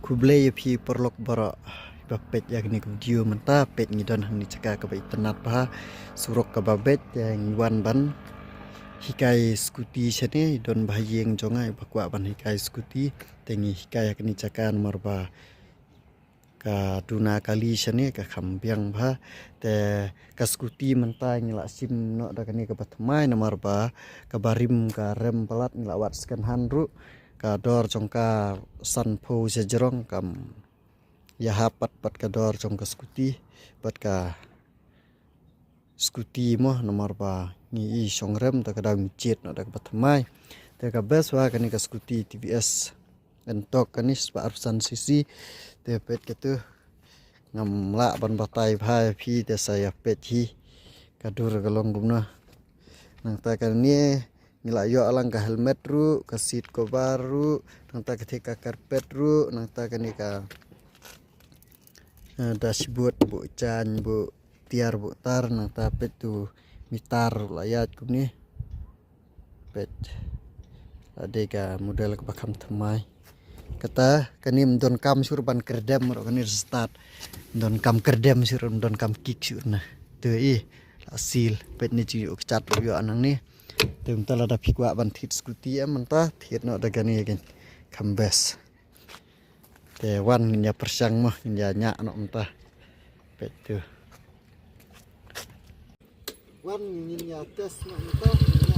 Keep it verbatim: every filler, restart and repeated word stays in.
Khublei ïa phi paralok baroh ba peit ïa kane ka video. Mynta peit ngi don hangne jaka kaba itynnad bha, surok kaba beit, te ngi wan ban hikai scooty shane. Don bha ïing jong nga ba kwah ban hikai scooty, te ngi hikai ha kane jaka namar ba ka duna kali shane ka kham biang bha. Te ka scooty mynta ngi la shim noh da kane kaba thymmai namar ba kaba rim ka rem palat, ngi la wad second hand ruh. Ka dor jong ka sanphew sha jrong, kam ïahap pat pat ka dor jong ka scooty bad ka scooty mo, namar ba ngi i shong rem, te ka daw ngi jied noh da kaba thymmai. Te ka best wa kane ka scooty T V S Ntorq kane spah arphew san C C. Te peit katu, ngam lah ban batai bha ïa phi, te sa ïa peit hi ka dur ka long kumno. Nangta kane ngi la ïoh lang ka helmet ruh, ka seat cover ruh, nangta ka thik ka carpet ruh, nangta kane ka, eh, dashboard buh jan, buh tiar, buh tar, nangta peit tu meter ruh la ïaid kumne. Peit. La dei ka model kaba kham thymmai. Kata kane ym don kam shuh ban kyrdem ruh, kane start. Ym don kam kyrdem shuh, ym don kam kick shuh na. Tu i la seal. Peit ne, jingïoh kjat ruh ïoh nangne. Te mynta lada phi kwah ban thied scooty em mynta, thied noh da kane, kan kham best. Te wan ngin ïa pyrshang mo, ngin ïa ñiah noh mynta. Peit tu. Wan ngin ïa test noh mynta, ngin ïa